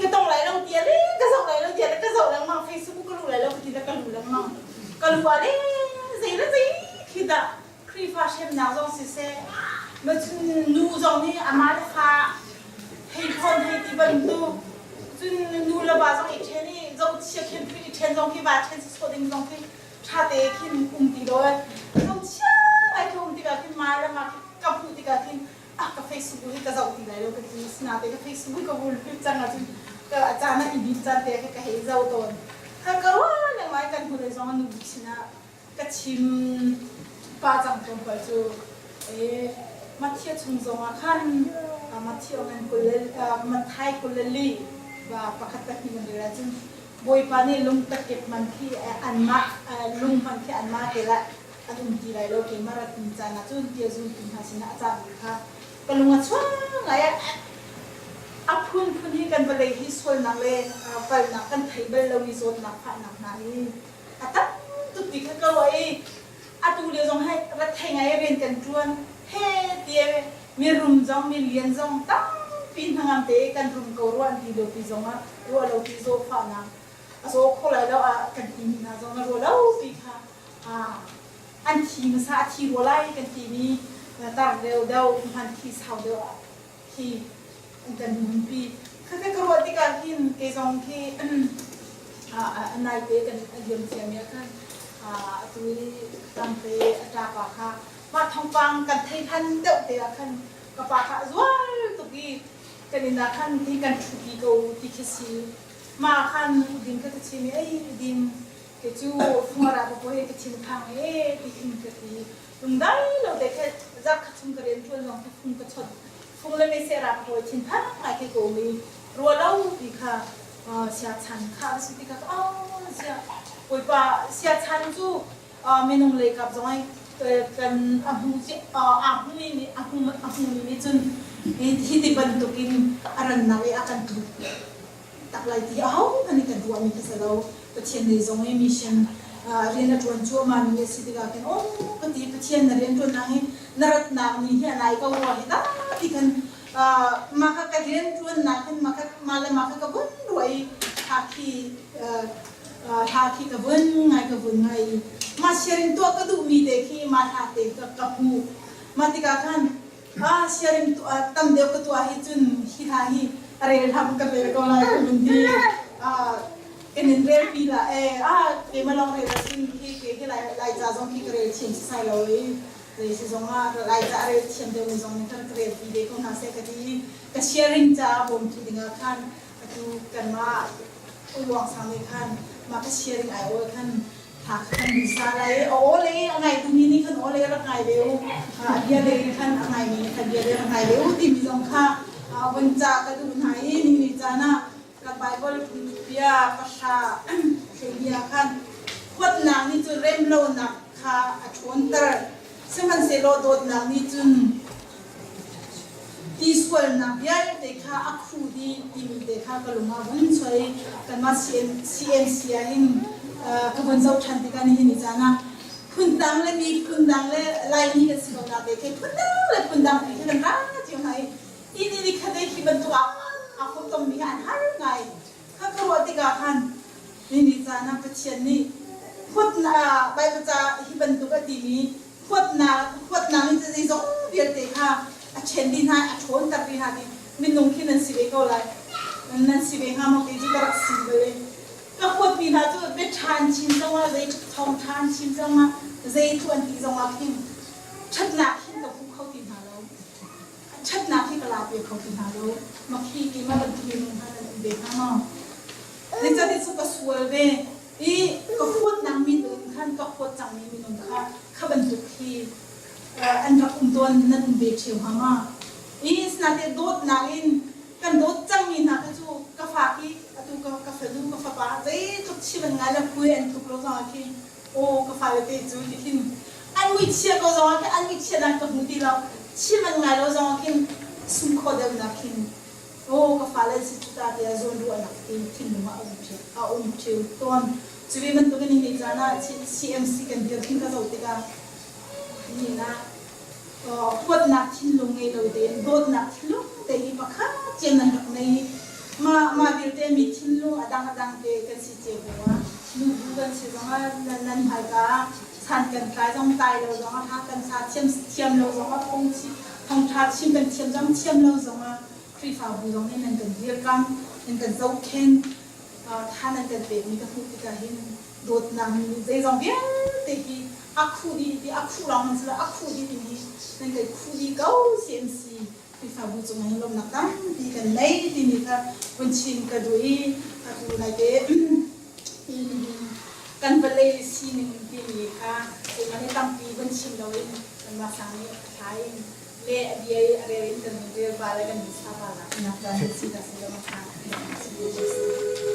ka tong lai lo tia le ka zoh lai lo tia le ka zoh lengmang Facebook ka luh lai lo ka ti le ka lu lengmang. Ka lu ah le zei le zei khi dah Khrihfa hremnak zong siseh, nu zong nih amah le fa hei thawn hei ti bantuk, cun nu le va zong i ṭhen i zohchia khin i ṭhen zong khi va ṭhen sawsawh ding zong khi ṭha te khin um ti lo ai. Zohchia ngai khi um tikah khin mah le mah khi ka hmuh tikah khin ah ka Facebook hi ka zoh ti lai lo ka ti. Sinain ka Facebook ka vun hlut cang ahcun ka a caan ah i din caan te khi ka hei zoh tawn. Kha ka ruah lengmang i kan hnulei zong ah nu bik sinah ka chim pa cang tlawmpal cu Matthia chung zongah khan Matthia ngan kul le Matthai 24 pakhat pahnih kan rel ahcun Bawipa nih lungtakip man khi anmah lung hman khi anmah te lah an um ti lai lo keimah rat ni caan ah cun tia zultu hna sinah a cahmi kha ka lung a chuang ngai a phunphun hi kan vawlei hi sualnak le palnak kan thei bal lomi zawtnak fahnak hna hi a tam tuk ti kha ka ruah i atu lio zong hai rethei ngai rian kan ṭuan he tie mirum zong milian zong tampi hnangam te kan rum ko ruah an ti lo pi zong ah ruah lo pi zawfahnak a zaw kho lai lo ah kan ti mi hna zong a ruah lo pi kha an thi hmasa a thi rua lai kan ti mi tar deuh deuh hman thi sau deuh ah khi an kan nunpi. Khakhe ka ruah tikah hin kei zong khi naite kan liam ciami ah khan atu i tamte a ṭapa kha mah thawngpang kan thei hlan deuh te ah khan ka pa kha a zual tuk i kan inn ah khan hi kan ṭhupi ko ti khi si. Mah khan din kha ka chim i ei din ke cu fungara pa he ka thin phang e ti khin ka ti. Lungdai lo te khe zak kha chung ka rian ṭuan zong khi fung ka chawt fung le mei seh rak hawi thin phang ngai khi ko mi rua lo ti kha sia chan kha a si ti kha oh sia bawipa sia chan cu minung lei kap zong ai kan a hmu a hmu mi nih a hmu a hmu mi nih cun hi ti bantukin a rannak i a kan tluk tak lai ti aho hmanh nih kan ruahmi kha si lo. Pathian lei zong i mission rian a ṭuan cuahmah mi a si tikah khin aw ka ti Pathian na rian ṭuannak hi na ratnak ni hi a nai ko rua hi ta ti khan mah kha ka rian ṭuannak hin mah kha mah le mah kha ka vun ruah i thla khi thla khi ka vun ngai ka vun ngai i mah sharing tuah ka duhmi te khi mah hla te ka ka hmuh mah tikah khan Ah siaring tuah tam deuh ka tuah hi cun hi hla hi a rel hlam ka rel ko lai ka vun ti. Ah kan in rel pi la e ah keimah lawng rel ah cun khi ke hi lai lai ca zong khi ka rel thiam sisai lo i zei si zong ah lai ca a rel thiam deuh mi zong nih khan ka rel pi ve ko hna seh ka ti i ka sharing ca bawmtu dingah khan atu kanmah Uluang sang nih khan mah ka sharing ai awl khan Kan sa lai a aw le a ngaitu mi nih khan aw le rak ngai ve u. A bia le khan a ngaimi nih khan bia le rak ngai ve u timi zong kha vun ca ka duh hna i ni caan ah kan Bible bia pahra bia khan huatnak nih cun remlonak kha a ṭhawnter. Sihmanhsehlaw dawtnak nih cun Tisualnak vialte kha a khuh dih timi te kha ka lung ah vun chuai i kanmah CMC ah hin ka vun zoh ṭhan tikah nihin ni caan ah phundang le mi phundang le Laimi kan si ko na te khi phundang le phundang pi khi kan ra cio hna i hi ni ni khat khi bantuk ah aa fawtommi hi an har ngai. Kha ka ruah tikah khan ni ni caan ah Pathian nih huatnak Baibal ca hi bantuk a timi huatnak huatnak nih cun zeizong vialte kha a ṭhen dih hna a ṭhawnter dih hna ti minung khi nan si ve ko lai nan si ve hnga maw ti cu ka rak si bal i ka huatmi hna cu bia ṭha an chim zongah zei thawng ṭha an chim zongah zei thu an ti zongah khin ṭhatnak hin ka hmu kho ti hna lo ṭhatnak hi ka la pe kho ti hna lo makhi ti ma bantuk minung hna nan um ve hnga maw zeicahtiah cu ka sual ve i ka huatnak minung khan ka huat cangmi minung kha kha bantuk hi an rak um tawn nan um ve ṭheo hnga ma? I sinate dawtnak in kan dawt cangmi hna kha cu ka fa khi atu ka ka fanu ka fapa zeitluk chim an ngai le hui an tluk lo zong ah khin aw ka fale te cu ti khin an muichia ko zong ah khin an muichia dan ka hmu ti lo chim an ngai lo zong ah khin sum khawh deuhnak khin Aw ka fale si cu ta tiah zawnruahnak hi thinlung ah a um ṭheo a um ṭheo tawn. Cuve bantukin hi caan ah CMC kan dir khin ka zoh tikah nihin ah huatnak thinlung ngei lo tein dawtnak thinlung te hi pakhat cio nan rak nei. Mah mah vialte. si cio bu ah nubu kan si zongah nan hmaika ah san kan tlai zong tlai lo zongah ha kan sa thiam thiam lo zongah phung thawngṭha chim kan thiam zong thiam lo zongah Khrihfabu zong nih nan kan dirkamh nan kan zohkhenh tha nan kan pekmi ka hmuh tikah hin dawtnak nih zeizong vialte hi a khuh dih ti a khuh lawng man silo a khuh dih timi nan kan khuh dih ko CMC Khrihfabu cungah hin lawmhnak tampi kan nei timi kha vun chim ka duh i atu naite kan vawlei sining timi kha keimah nih tampi vun chim loin kanmah sang nih a thlai in le a bia i a rel in kan hun rel pa le kan hun sa pa la nak caan si ta si lo ma kha.